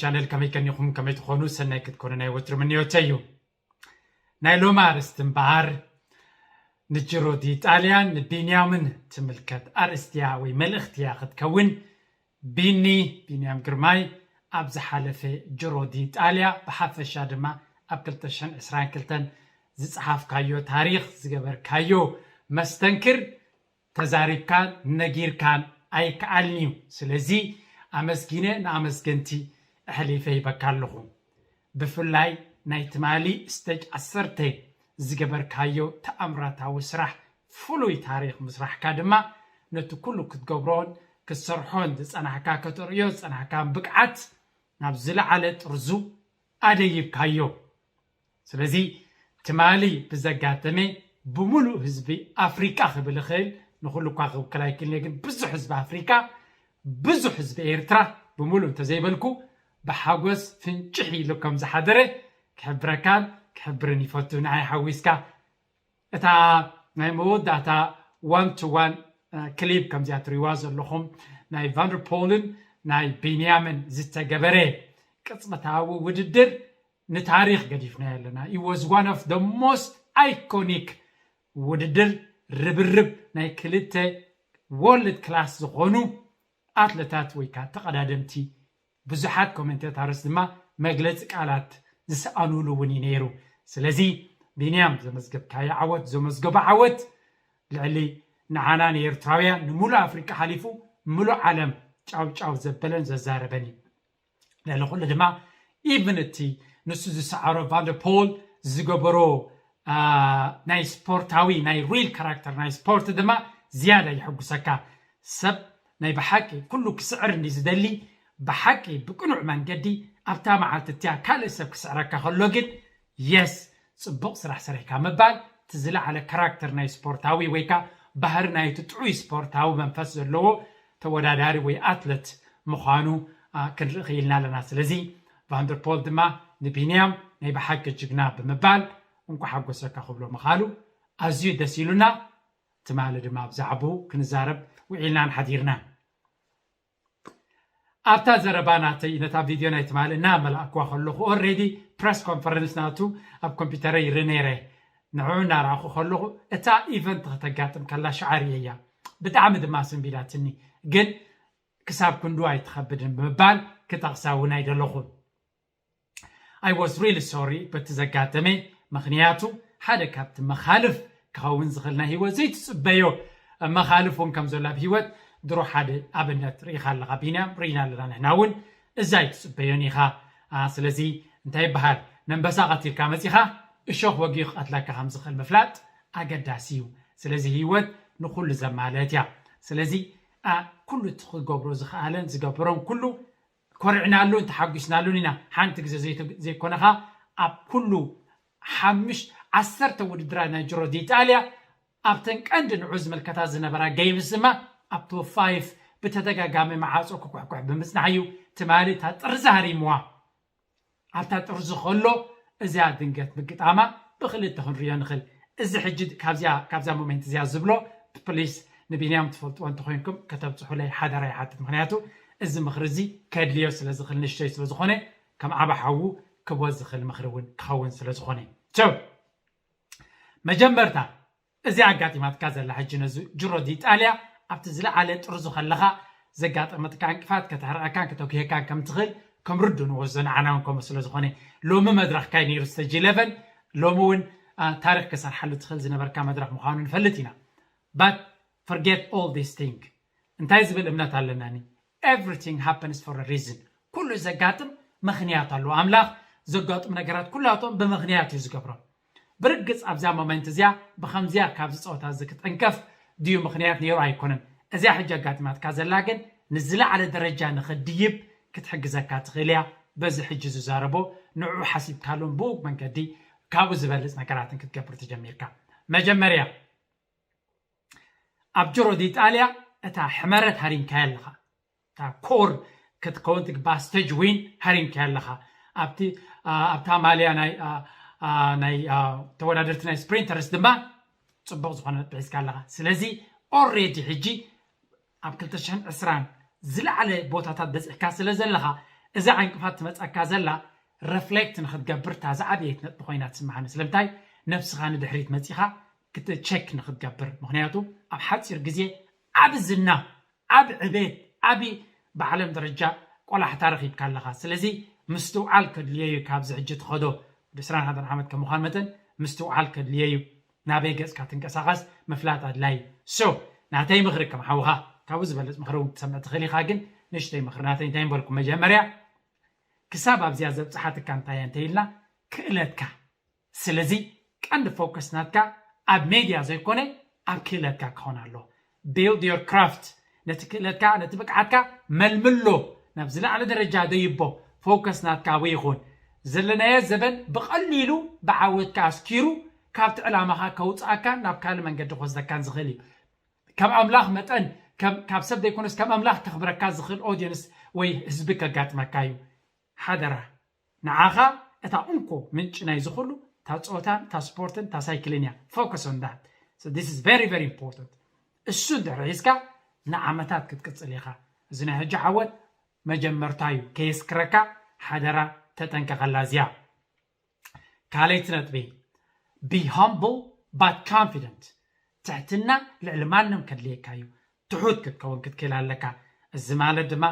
ቻነል ከመይ ቀኒኹም፣ ከመይ ትኾኑ? ሰናይ ክትኮኑ ናይ ወትሩ ምንዮተይ እዩ። ናይ ሎሚ ኣርእስቲ እምበኣር ንጅሮ ዲ ጣልያን ንቢንያምን ትምልከት ኣርእስቲ እያ ወይ መልእኽቲ እያ ክትከውን። ቢኒ፣ ቢንያም ግርማይ፣ ኣብ ዝሓለፈ ጅሮ ዲ ጣልያ ብሓፈሻ ድማ ኣብ ክልተ ሽሕን ዕስራን ክልተን ዝጸሓፍካዮ ታሪኽ፣ ዝገበርካዮ መስተንክር ተዛሪብካን ነጊርካን ኣይከኣልን እዩ። ስለዚ ኣመስጊነ ንኣመስገንቲ ኣሕሊፈ ሂበካ ኣለኹ። ብፍላይ ናይ ትማሊ ስቴጅ ዓሰርተ ዝገበርካዮ ተኣምራታዊ ስራሕ፣ ፍሉይ ታሪኽ ምስራሕካ ድማ ነቲ ኩሉ ክትገብሮን ክትሰርሖን ዝጸናሕካ፣ ከተርእዮ ዝጸናሕካ ብቕዓት ናብ ዝለዓለ ጥርዙ ኣደይብካዮ። ስለዚ ትማሊ ብዘጋጠመ ብምሉእ ህዝቢ ኣፍሪቃ ክብል እኽእል፣ ንኹሉ እኳ ክውክል ኣይክእልን እየ፣ ግን ብዙሕ ህዝቢ ኣፍሪቃ፣ ብዙሕ ህዝቢ ኤርትራ ብምሉእ እንተዘይበልኩ ብሓጎስ ፍንጭሕ ኢሉ ከም ዝሓደረ ክሕብረካን ክሕብርን ይፈቱ። ንዓይ ሓዊስካ እታ ናይ መወዳእታ ዋን ቱ ዋን ክሊፕ ከምዚኣ ትሪዋ ዘለኹም ናይ ቫንደርፖልን ናይ ቢንያምን ዝተገበረ ቅጽበታዊ ውድድር ንታሪኽ ገዲፍናዮ ኣለና። It was one of the most iconic ውድድር፣ ርብርብ ናይ ክልተ ወርልድ ክላስ ዝኾኑ ኣትለታት ወይ ከዓ ተቐዳደምቲ። ብዙሓት ኮሜንቴታርስ ድማ መግለፂ ቃላት ዝሰኣኑሉ እውን እዩ ነይሩ። ስለዚ ቢንያም ዘመዝገብካዮ ዓወት፣ ዘመዝገቦ ዓወት ልዕሊ ንዓና ንኤርትራውያን፣ ንሙሉእ ኣፍሪቃ ሓሊፉ ሙሉእ ዓለም ጫው ጫው ዘበለን ዘዛረበን እዩ። ልዕሊ ኩሉ ድማ ኢቭን እቲ ንሱ ዝሰዓሮ ቫንደርፖል ዝገበሮ ናይ ስፖርታዊ ናይ ሪል ካራክተር ናይ ስፖርት ድማ ዝያዳ ይሕጉሰካ። ሰብ ናይ ብሓቂ ኩሉ ክስዕር እንዲ ዝደሊ ብሓቂ ብቅኑዕ መንገዲ ኣብታ መዓልቲ እቲያ ካልእ ሰብ ክስዕረካ ከሎ ግን የስ ጽቡቕ ስራሕ ሰሪሕካ ምባል እቲ ዝለዓለ ካራክተር ናይ ስፖርታዊ ወይካ ባህሪ ናይቲ ጥዑይ ስፖርታዊ መንፈስ ዘለዎ ተወዳዳሪ ወይ ኣትለት ምዃኑ ክንርኢ ክኢልና ኣለና። ስለዚ ቫንደርፖል ድማ ንቢንያም ናይ ብሓቂ ጅግና ብምባል እንኳ ሓጎሰካ ክብሎ ምኻሉ ኣዝዩ ደስ ኢሉና። ትማሊ ድማ ብዛዕባኡ ክንዛረብ ውዒልናን ሓዲርናን። ኣብታ ዘረባ ናተይ ነታ ቪድዮ ናይ ትማሊ እናመላእክዋ ከለኹ ኦልሬዲ ፕረስ ኮንፈረንስ ናቱ ኣብ ኮምፒውተረይ ይርኢ ነይረ። ንዕኡ እናረኣኹ ከለኹ እታ ኢቨንት ከተጋጥም ከላ ሽዓ ርእየያ። ብጣዕሚ ድማ ስንቢዳትኒ፣ ግን ክሳብ ክንዱ ኣይትኸብድን ብምባል ክጠቕሳ እውን ኣይደለኹን። I was really sorry በቲ ዘጋጠመ፣ ምኽንያቱ ሓደ ካብቲ መኻልፍ ክኸውን ዝኽእል ናይ ህይወት ዘይትጽበዮ መኻልፍ እውን ከም ዘሎ ኣብ ህይወት ድሮ ሓደ ኣብነት ርኢኻ ኣለኻ ቢንያም፣ ርኢና ኣለና ንሕና እውን፣ እዛ ኣይትጽበዮን ኢኻ። ስለዚ እንታይ ይበሃል፣ ነንበሳ ቀቲልካ መጺኻ እሾኽ ወጊኡ ክቐትለካ ከም ዝኽእል ምፍላጥ ኣገዳሲ እዩ። ስለዚ ህይወት ንኹሉ ዘማልአት እያ። ስለዚ ኩሉ እቲ ክገብሮ ዝኸኣለን ዝገብሮን ኩሉ ኮሪዕናሉን ተሓጒስናሉን ኢና። ሓንቲ ግዜ ዘይኮነኻ ኣብ ኩሉ ሓምሽ ዓሰርተ ውድድራት ናይ ጅሮ ዲኢጣልያ ኣብተን ቀንዲ ንዑ ዝምልከታ ዝነበራ ገይምስ ድማ ኣብ ቶፕ ፋይፍ ብተደጋጋሚ መዓጾ ክኩሕኩሕ ብምጽናሕ እዩ ትማሊ እታ ጥርዚ ሃሪምዋ። ኣብታ ጥርዚ ከሎ እዚኣ ድንገት ምግጣማ ብክልተ ክንሪኦ ንኽእል። እዚ ሕጂ ካብዚኣ ካብዛ ሞሜንት እዚኣ ዝብሎ ፕሊስ ንቢንያም ትፈልጥዎ እንተኾይንኩም ከተብፅሑለይ ሓደራ ይሓትት። ምክንያቱ እዚ ምኽሪ እዚ ከድልዮ ስለ ዝኽእል ንእሽተይ ስለ ዝኾነ ከም ዓባ ሓዉ ክቦ ዝኽእል ምኽሪ እውን ክኸውን ስለ ዝኾነ። ቸው መጀመርታ እዚ ኣጋጢማትካ ዘላ ሕጂ ነዚ ጅሮ ዲጣልያ ኣብቲ ዝለዓለ ጥርዙ ከለኻ ዘጋጠመትካ ዕንቅፋት ከተሕርቐካን ከተጉህየካን ከም ትኽእል ከም ርዱ ንወስዶ ንዓና እውን ከምኡ ስለ ዝኾነ ሎሚ መድረኽካ እዩ ነይሩ ስቴጅ ኢለቨን ሎሚ እውን ታሪኽ ክሰርሓሉ ትኽእል ዝነበርካ መድረኽ ምዃኑ ንፈልጥ ኢና። But forget all this thing። እንታይ ዝብል እምነት ኣለናኒ? Everything happens for a reason። ኩሉ ዘጋጥም ምኽንያት ኣለዎ። ኣምላኽ ዘጋጥሙ ነገራት ኩላቶም ብምኽንያት እዩ ዝገብሮም። ብርግጽ ኣብዛ ሞመንት እዚኣ ብኸምዚኣ ካብዚ ጸወታ እዚ ክትዕንቀፍ ድዩ ምኽንያት ነይሩ ኣይኮነን። እዚኣ ሕጂ ኣጋጢማትካ ዘላ ግን ንዝለዓለ ደረጃ ንኽድይብ ክትሕግዘካ ትኽእል እያ። በዚ ሕጂ ዝዛረቦ ንዕኡ ሓሲብካሉን ብኡ መንገዲ ካብኡ ዝበልጽ ነገራትን ክትገብር ተጀሚርካ። መጀመርያ ኣብ ጅሮ ዲጣልያ እታ ሕመረት ሃሪምካያ ኣለኻ። እታ ኮር ክትከውን ትግባእ ስቴጅ ዊን ሃሪምካያ ኣለኻ። ኣብቲ ኣብታ ማልያ ናይ ናይ ተወዳደርቲ ናይ ስፕሪንተርስ ድማ ፅቡቕ ዝኾነ ነጥቢ ሒዝካ ኣለኻ። ስለዚ ኦሬዲ ሕጂ ኣብ ክልተ ሽሕን ዕስራን ዝለዓለ ቦታታት በፂሕካ ስለ ዘለኻ እዛ ዕንቅፋት ትመፀካ ዘላ ረፍሌክት ንክትገብር እታ ዝዓበየት ነጥቢ ኮይና ትስምዓኒ። ስለምንታይ? ነብስኻ ንድሕሪት መፂኻ ክትቸክ ንክትገብር። ምክንያቱ ኣብ ሓፂር ግዜ ዓብ ዝና፣ ዓብ ዕቤት፣ ዓብ ብዓለም ደረጃ ቆላሕታ ረኪብካ ኣለኻ። ስለዚ ምስትውዓል ከድልዮ እዩ። ካብዚ ሕጂ ትኸዶ ወዲ ዕስራን ሓደን ዓመት ከም ምዃን መጠን ምስትውዓል ከድልዮ እዩ። ናበይ ገጽካ ትንቀሳቐስ ምፍላጥ ኣድላይ እዩ። So ናተይ ምኽሪ ከም ሓውኻ ካብኡ ዝበለጽ ምኽሪ እውን ክትሰምዕ ትኽእል ኢኻ። ግን ንእሽተይ ምኽሪ ናተይ እንታይ ምበልኩም? መጀመርያ ክሳብ ኣብዚኣ ዘብጽሓትካ እንታይ እያ እንተኢልና ክእለትካ። ስለዚ ቀንዲ ፎከስ ናትካ ኣብ ሜድያ ዘይኮነ ኣብ ክእለትካ ክኾን ኣለዎ። Build your craft። ነቲ ክእለትካ ነቲ ብቅዓትካ መልምሎ፣ ናብ ዝለዓለ ደረጃ ደይቦ። ፎከስ ናትካ ኣብኡ ይኹን። ዘለናዮ ዘበን ብቐሊሉ ብዓወትካ ኣስኪሩ ካብቲ ዕላማኻ ከውፅኣካን ናብ ካልእ መንገዲ ክወስደካን ዝኽእል እዩ። ከም ኣምላኽ መጠን ካብ ሰብ ዘይኮነስ ከም ኣምላኽ ከኽብረካ ዝኽእል ኦድየንስ ወይ ህዝቢ ከጋጥመካ እዩ። ሓደራ ንዓኻ እታ እንኮ ምንጪ ናይ ዝኹሉ እታ ፆታን እታ ስፖርትን እታ ሳይክልን እያ። Focus on that። This is very very important። እሱ እንድሕር ሒዝካ ንዓመታት ክትቅፅል ኢኻ። እዚ ናይ ሕጂ ዓወት መጀመርታ እዩ። ከየስክረካ ሓደራ ተጠንቀቐላ እዚኣ። ካልኣይቲ ነጥቢ፣ be humble but confident። ትሕትና ልዕሊ ማንም ከድልየካ እዩ። ትሑት ክትከውን ክትክእል ኣለካ። እዚ ማለት ድማ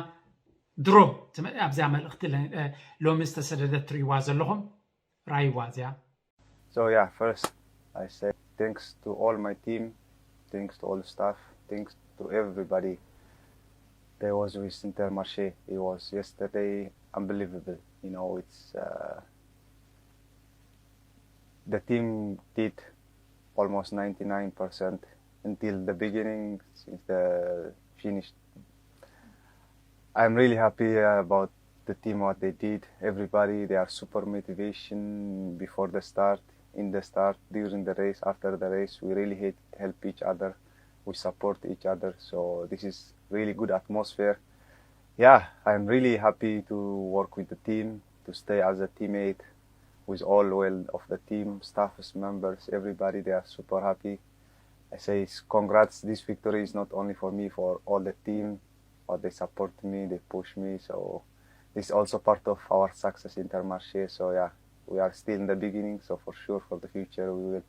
ድሮ ኣብዚኣ መልእኽቲ ሎሚ ዝተሰደደት ትርእይዋ ዘለኹም ራይዋ እዚኣ። So yeah, first I say thanks to all my team, thanks to all staff, thanks to everybody that was with Intermarché. It was yesterday unbelievable. You know, it's uh, the team did almost ninety-nine percent until the beginning, since the finish. I'm really happy about the team, what they did. Everybody, they are super motivation before the start, in the start, during the race, after the race. We really hate, help each other. We support each other. So this is really good atmosphere. Yeah, I'm really happy to work with the team, to stay as a teammate with all well of the team, staffs, members, everybody. They are super happy. I say congrats. This victory is not only for me, for all the team. But they support me, they push me. So this is also part of our success, Intermarché. So yeah, we are still in the beginning. So for sure, for the future, we will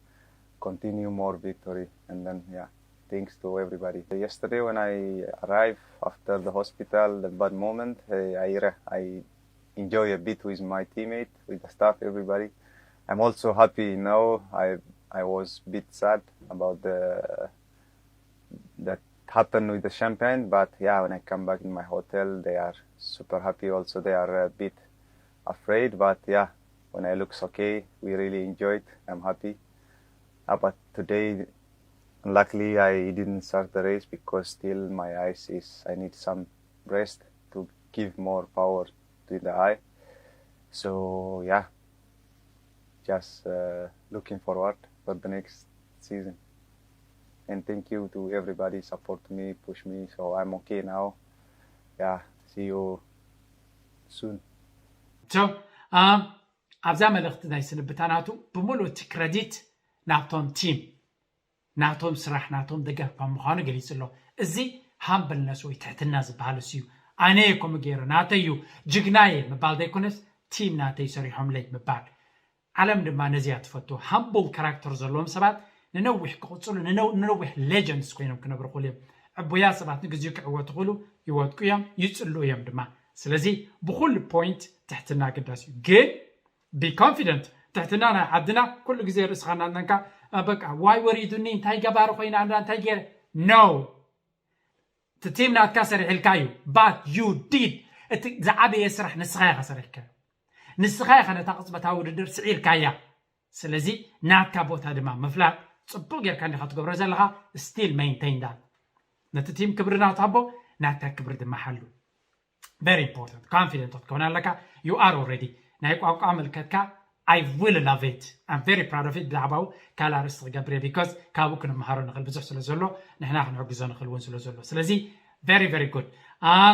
continue more victory. And then yeah, thanks to everybody. Yesterday when I arrived after the hospital, the bad moment, I I, I enjoy a bit with my teammate, with the staff, everybody. I'm also happy now. I I was a bit sad about the that happened with the champagne, but yeah, when I come back in my hotel, they are super happy. Also, they are a bit afraid, but yeah, when I looks okay, we really enjoyed. I'm happy. Uh, but today, luckily, I didn't start the race because still my eyes is I need some rest to give more power to the eye. So yeah, just uh, looking forward for the next season. And thank you to everybody support me, push me. So I'm okay now. Yeah, see you soon. So ኣብዛ መልእኽቲ ናይ ስንብታ ናቱ ብምሉእ እቲ ክረዲት ናብቶም ቲም ናቶም ስራሕ ናቶም ደገፍ ከም ምዃኑ ገሊጹ ኣሎ። እዚ ሃምብልነስ ወይ ትሕትና ዝበሃል እሱ እዩ። ኣነ እየ ከምኡ ገይረ ናተይ እዩ ጅግናየ ምባል ዘይኮነስ ቲም ናተይ ሰሪሖምለይ ምባል። ዓለም ድማ ነዚያ ትፈቱ። ሃምብል ካራክተር ዘለዎም ሰባት ንነዊሕ ክቕፅሉ ንነዊሕ ሌጀንድስ ኮይኖም ክነብሩ ክእሉ እዮም። ዕቡያ ሰባት ንግዚኡ ክዕወቱ ክእሉ ይወድቁ እዮም ይፅልኡ እዮም ድማ። ስለዚ ብኩሉ ፖይንት ትሕትና ግዳስ እዩ። ግን be confident። ትሕትና ናይ ዓድና ኩሉ ግዜ ርእስኻ እናነንካ በቃ ዋይ ወሪዱኒ እንታይ ገባሪ ኮይና እንዳ እንታይ ገይረ no። እቲ ቲም ናትካ ሰሪሕልካ እዩ but you did። እቲ ዝዓበየ ስራሕ ንስኻ ኢኻ ሰሪሕካ። ንስኻ ኢኻ ነታ ቅፅበታዊ ውድድር ስዒርካያ። ስለዚ ናትካ ቦታ ድማ ምፍላጥ ፅቡቅ ጌርካ እንዲኻ ትገብሮ ዘለኻ። Still maintain that። ነቲ ቲም ክብሪ ናትሃቦ ናትካ ክብሪ ድማ ሓሉ። Very important confident ክትከውን ኣለካ። You are already ናይ ቋንቋ ምልከትካ I will love it. I'm very proud of it። ብዛዕባኡ ካልእ ኣርእስቲ ክገብር እየ because ካብኡ ክንመሃሮ ንኽእል ብዙሕ ስለ ዘሎ ንሕና ክንሕግዞ ንኽእል እውን ስለ ዘሎ ስለዚ very very good።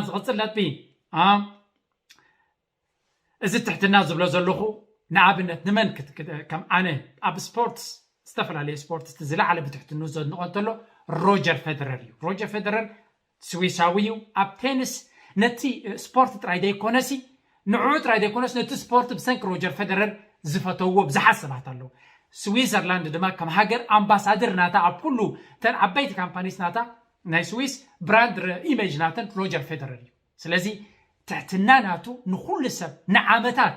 ዝቕፅል ነጥቢ እዚ ትሕትና ዝብሎ ዘለኹ ንኣብነት ንመን ከም ኣነ ኣብ ስፖርትስ ዝተፈላለየ ስፖርትስ ዝለዓለ ብትሕትኑ ዘድንቆ እንተሎ ሮጀር ፌደረር እዩ። ሮጀር ፌደረር ስዊሳዊ እዩ። ኣብ ቴኒስ ነቲ ስፖርት ጥራይ ዘይኮነሲ ንዕኡ ጥራይ ዘይኮነስ ነቲ ስፖርት ብሰንኪ ሮጀር ፌደረር ዝፈተውዎ ብዙሓት ሰባት ኣለዉ። ስዊዘርላንድ ድማ ከም ሃገር ኣምባሳደር ናታ ኣብ ኩሉ እተን ዓበይቲ ካምፓኒስ ናታ ናይ ስዊስ ብራንድ ኢሜጅ ናተን ሮጀር ፌደረር እዩ። ስለዚ ትሕትና ናቱ ንኩሉ ሰብ ንዓመታት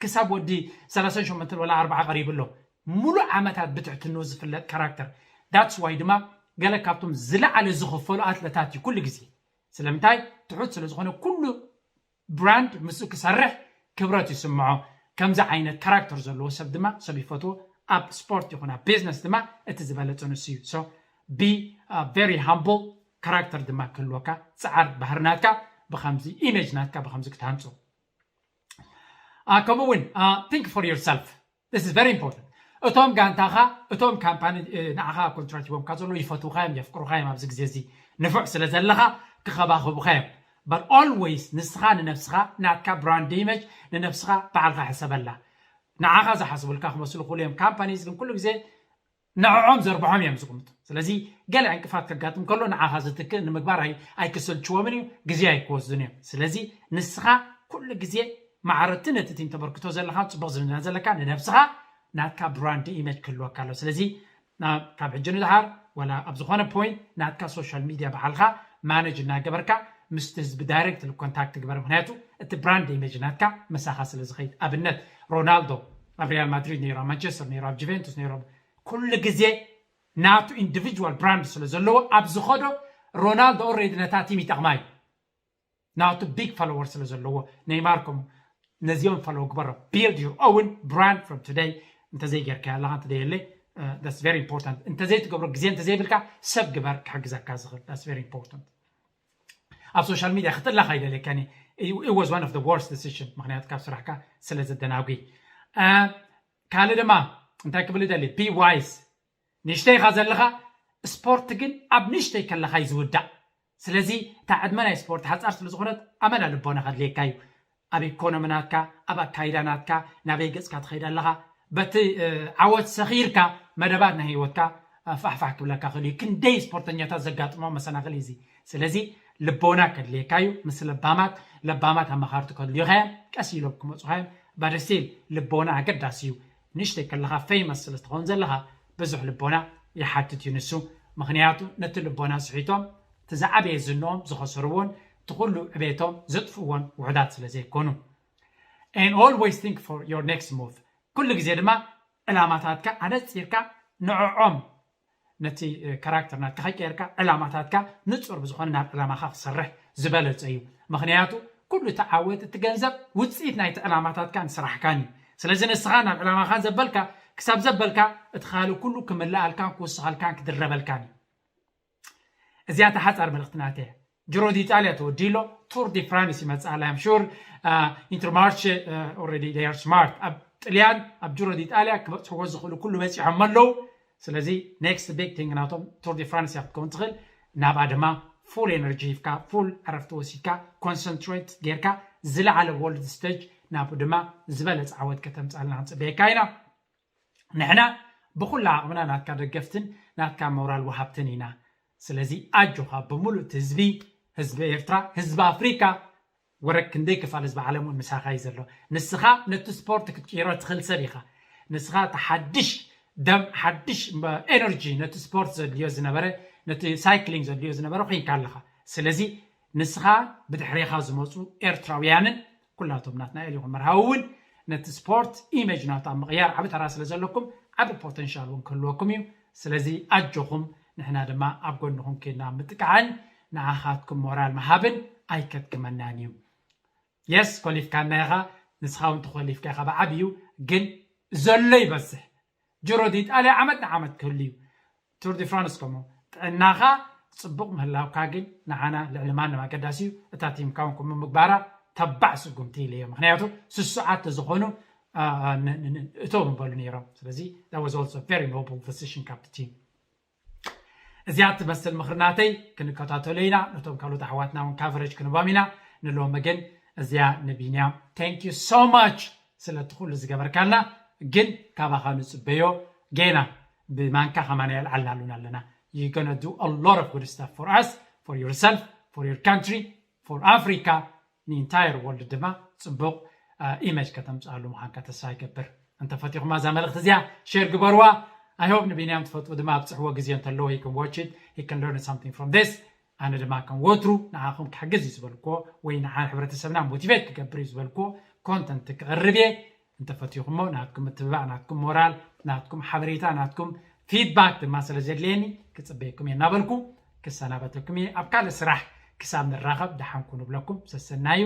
ክሳብ ወዲ ሰላሳን ሸሞንተን ወላ ኣርባዓ ቀሪቡ ኣሎ። ሙሉእ ዓመታት ብትሕትንኡ ዝፍለጥ ካራክተር። ዳትስ ዋይ ድማ ገለ ካብቶም ዝለዓለ ዝኽፈሉ ኣትለታት እዩ ኩሉ ግዜ። ስለምንታይ? ትሑት ስለ ዝኾነ ኩሉ ብራንድ ምስኡ ክሰርሕ ክብረት ይስምዖ። ከምዚ ዓይነት ካራክተር ዘለዎ ሰብ ድማ ሰብ ይፈትዎ። ኣብ ስፖርት ይኹን ኣብ ቢዝነስ ድማ እቲ ዝበለጸ ንሱ እዩ። So be very humble ካራክተር ድማ ክህልወካ። ጸዓር ባህሪ ናትካ ብኸምዚ ኢሜጅ ናትካ ብኸምዚ ክትሃንጾ። ከምኡ እውን think for yourself. This is very important. እቶም ጋንታኻ እቶም ካምፓኒ ንዓኻ ኮንትራት ሂቦምካ ዘለዉ ይፈትውኻ እዮም የፍቅሩኻ እዮም ኣብዚ ግዜ እዚ ንፉዕ ስለ ዘለኻ ክኸባኸቡኻ እዮም። But always ንስኻ ንነብስኻ ናትካ ብራንድ ኢሜጅ ንነብስኻ ባዕልኻ ሕሰበላ። ንዓኻ ዝሓስቡልካ ክመስሉ ክሉ እዮም ካምፓኒስ ግን ኩሉ ግዜ ንዕዖም ዘርብሖም እዮም ዝቕምጡ። ስለዚ ገለ ዕንቅፋት ከጋጥም ከሎ ንዓኻ ዝትክእ ንምግባር ኣይክሰልችዎምን እዩ፣ ግዜ ኣይክወስዱን እዮም። ስለዚ ንስኻ ኩሉ ግዜ ማዕረቲ ነቲ ቲም ተበርክቶ ዘለኻ ጽቡቕ ዝምድና ዘለካ ንነብስኻ ናትካ ብራንድ ኢሜጅ ክህልወካ ኣሎ። ስለዚ ካብ ሕጂ ንድሓር ወላ ኣብ ዝኾነ ፖይንት ናትካ ሶሻል ሚድያ በዓልኻ ማነጅ እናገበርካ ምስቲ ህዝቢ ዳይሬክት ኮንታክት ግበር። ምክንያቱ እቲ ብራንድ ኢሜጅ ናትካ ምሳኻ ስለ ዝኸይድ። ኣብነት ሮናልዶ ኣብ ሪያል ማድሪድ ነይሩ፣ ኣብ ማንቸስተር ነይሩ፣ ኣብ ጁቬንቱስ ነይሩ፣ ኩሉ ግዜ ናቱ ኢንዲቪጁዋል ብራንድ ስለ ዘለዎ ኣብ ዝኸዶ ሮናልዶ ኦሬዲ ነታ ቲም ይጠቕማ እዩ። ናቱ ቢግ ፎሎወር ስለ ዘለዎ ኔይማር ከም ነዚኦም ፎሎው ግበሮ። Build your own brand from today። እንተዘይ ጌርካ ኣለኻ እንተዘየለ that's very important። እንተዘይ ትገብሮ ግዜ እንተዘይብልካ ሰብ ግበር ክሕግዘካ ዝኽእል that's very important። ኣብ ሶሻል ሚድያ ክጥላ ካይደለካኒ it was one of the worst decision ምክንያቱ ካብ ስራሕካ ስለ ዘደናጉ። ካልእ ድማ እንታይ ክብል ደሊ be wise ንእሽተይ ኢኻ ዘለኻ። ስፖርት ግን ኣብ ንእሽተይ ከለኻ እዩ ዝውዳእ። ስለዚ እታ ዕድመ ናይ ስፖርት ሓፃር ስለ ዝኾነት ኣመና ልቦና ከድልየካ እዩ። ኣብ ኢኮኖሚ ናትካ ኣብ ኣካይዳ ናትካ ናበይ ገፅካ ትኸይድ ኣለኻ በቲ ዓወት ሰኺርካ መደባት ናይ ህይወትካ ፋሕፋሕ ክብለካ ክእል እዩ። ክንደይ ስፖርተኛታት ዘጋጥሞም መሰናኽል እዩ እዚ። ስለዚ ልቦና ከድልየካ እዩ ምስ ለባማት ለባማት ኣማኻርቲ ከድልዩኻ እዮም። ቀስ ኢሎም ክመፁኻ እዮም። ባደስቲል ልቦና ኣገዳሲ እዩ። ንእሽተይ ከለኻ ፌመስ ስለ ትኸውን ዘለኻ ብዙሕ ልቦና ይሓትት እዩ ንሱ። ምኽንያቱ ነቲ ልቦና ስሒቶም እቲ ዝዓበየ ዝንኦም ዝኸሰርዎን እቲ ኩሉ ዕቤቶም ዘጥፍእዎን ውሑዳት ስለ ዘይኮኑ። And always think for your next move። ኩሉ ግዜ ድማ ዕላማታትካ ኣነፂርካ ንዕዖም ነቲ ካራክተር ናትካ ከይቀየርካ ዕላማታትካ ንፁር ብዝኾነ ናብ ዕላማኻ ክሰርሕ ዝበለፀ እዩ። ምኽንያቱ ኩሉ እቲ ዓወት እቲ ገንዘብ ውፅኢት ናይቲ ዕላማታትካን ስራሕካን እዩ። ስለዚ ንስኻ ናብ ዕላማኻን ዘበልካ ክሳብ ዘበልካ እቲ ካልእ ኩሉ ክምልኣልካን ክውስኸልካን ክድረበልካን እዩ። እዚኣ ተሓፃር መልእኽቲ ናተይ እያ። ጅሮ ዲጣልያ ተወዲሎ ቱር ዲ ፍራንስ ይመፅእ ኣላ እም ሹር። ኢንተርማርች ኦረዲ ር ስማርት ኣብ ጥልያን ኣብ ጅሮ ዲጣልያ ክበፅሕዎ ዝኽእሉ ኩሉ በፂሖም ኣለዉ። ስለዚ ኔክስት ቢግ ቲንግ ናቶም ቱር ዲ ፍራንስ እያ ክትከውን ትኽእል። ናብኣ ድማ ፉል ኤነርጂ ሂብካ ፉል ዕረፍቲ ወሲድካ ኮንሰንትሬት ጌርካ ዝለዓለ ወርልድ ስቴጅ ናብኡ ድማ ዝበለፀ ዓወት ከተምፅኣልና ክንፅበየካ ኢና። ንሕና ብኹላ ዓቕምና ናትካ ደገፍትን ናትካ ሞራል ወሃብትን ኢና። ስለዚ ኣጆኻ ብምሉእ እቲ ህዝቢ ህዝቢ ኤርትራ ህዝቢ ኣፍሪካ ወረ ክንደይ ክፋል ህዝቢ ዓለም እውን ምሳኻ እዩ ዘሎ። ንስኻ ነቲ ስፖርት ክትቅይሮ ትኽእል ሰብ ኢኻ። ንስኻ እቲ ሓድሽ ደም ሓድሽ ኤነርጂ ነቲ ስፖርት ዘድልዮ ዝነበረ ነቲ ሳይክሊንግ ዘድልዮ ዝነበረ ኮይንካ ኣለኻ። ስለዚ ንስኻ ብድሕሬኻ ዝመፁ ኤርትራውያንን ኩላቶም ናትና ኤል ይኹን መርሃዊ እውን ነቲ ስፖርት ኢሜጅ ናቱ ኣብ ምቕያር ዓቢ ተራ ስለ ዘለኩም ዓቢ ፖተንሻል እውን ክህልወኩም እዩ። ስለዚ ኣጆኹም ንሕና ድማ ኣብ ጎንኹም ኬድና ምጥቃዕን ንዓኻትኩም ሞራል ምሃብን ኣይከድክመናን እዩ። የስ ኮሊፍካና ኢኻ ንስኻ እውን ተኾሊፍካ ኢኻ ብዓብዩ ግን ዘሎ ይበዝሕ። ጅሮ ዲጣልያ ዓመት ንዓመት ክህሉ እዩ። ቱር ዲ ፍራንስ ከምኡ ጥዕናኻ ፅቡቕ ምህላውካ ግን ንዓና ልዕሊ ማንም ኣገዳሲ እዩ። እታ ቲምካ እውን ከምኡ ምግባራ ተባዕ ስጉምቲ ኢለ እዮ። ምክንያቱ ስሱዓት ተዝኾኑ እቶም በሉ ነይሮም። ስለዚ that was also very noble decision ካብቲ ቲም። እዚኣ ትመስል ምኽሪ ናተይ ክንከታተሎ ኢና። ነቶም ካልኦት ኣሕዋትና እውን ካቨሬጅ ክንባም ኢና። ንሎሚ ግን እዚኣ ንቢንያም thank you so much ስለቲ ኩሉ ዝገበርካልና። ግን ካባኻ ንፅበዮ ጌና ብማንካ ከማና የልዓልናሉን ኣለና። You gonna do a lot of good stuff for us, for yourself, for your country, for Africa. ን entire world ድማ ፅቡቕ image ከተምፅኣሉ ምዃንካ ተስፋ ይገብር። እንተፈቲኹማ እዛ መልእኽቲ እዚኣ share ግበርዋ። I hope ንቢንያም ትፈትዎ ድማ ኣብፅሕዎ ግዜ እንተለዎ he can watch it, he can learn something from this. ኣነ ድማ ከም ወትሩ ንዓኹም ክሕግዝ እዩ ዝበልኩዎ ወይ ንዓ ሕብረተሰብና motivate ክገብር እዩ ዝበልኩዎ content ክቕርብ እየ። እንተፈቲኹሞ ናትኩም ምትብባዕ፣ ናትኩም ሞራል፣ ናትኩም ሓበሬታ፣ ናትኩም feedback ድማ ስለ ዘድልየኒ ክፅበየኩም እየ እናበልኩ ክሰናበተኩም እየ። ኣብ ካልእ ስራሕ ክሳብ ንራኸብ ደሓን ኩኑ እብለኩም። ሰሰናዩ።